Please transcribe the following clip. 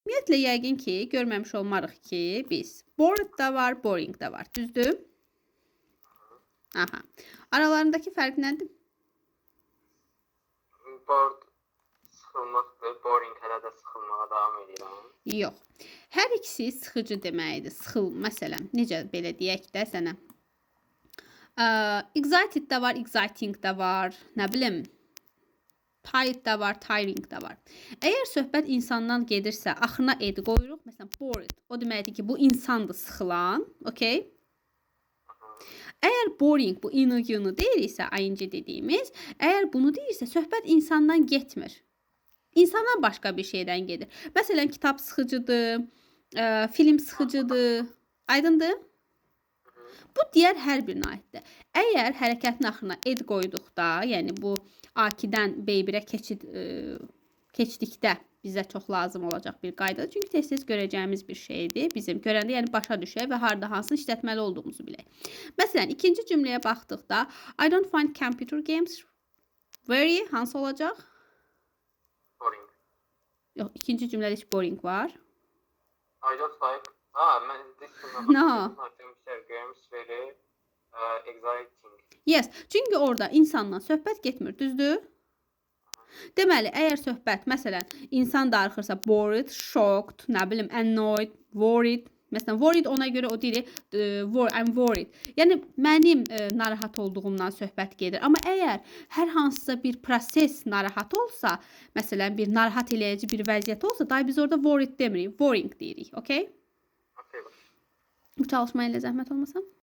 Ümumiyyətlə, yəqin ki, görməmiş olmarıq ki, biz bored da var, boring da var. Düzdür? Aha. Aralarındakı fərq nədir? Bored sıxılmaqdır. Boring hələ də sıxılmağa davam edirəm. Yox. Hər ikisi sıxıcı deməkdir. Sıxıl, məsələn, necə belə deyək də sənə. Excited də var, exciting də var, nə bilim, tired da var, tiring da var. Əgər söhbət insandan gedirsə, axırına ed qoyuruq. Məsələn, bored. O deməkdir ki, bu insandır sıxılan, okay? Əgər boring bu ing ını deyiriksə, ing dediyimiz, əgər bunu deyirsə, söhbət insandan getmir. İnsandan başqa bir şeydən gedir. Məsələn, kitab sıxıcıdır, film sıxıcıdır. Aydındır? Bu digər hər birinə aiddir. Əgər hərəkətin axırına ed qoyduqda, yəni bu A2-dən B1-ə keçdikdə bizə çox lazım olacaq bir qaydadır. Çünki tez-tez görəcəyimiz bir şeydir. Bizim görəndə, yəni başa düşək və harda hansını işlətməli olduğumuzu bilək. Məsələn, ikinci cümləyə baxdıqda "I don't find computer games very" hansı olacaq? Boring. Yox, ikinci cümlədə heç boring var. I don't like. Ah, mən this No. Computer games very exciting. Yes, çünki orada insandan söhbət getmir, düzdür? Deməli, əgər söhbət, məsələn, insan darıxırsa bored, shocked, nə bilim, annoyed, worried. Məsələn, worried ona görə o deyir, I'm worried. Yəni mənim narahat olduğumdan söhbət gedir. Amma əgər hər hansısa bir proses narahat olsa, məsələn, bir narahat eləyici bir vəziyyət olsa, day biz orada worried demirik, worrying deyirik, okay? Okay. Bu çalışma ilə zəhmət olmasa.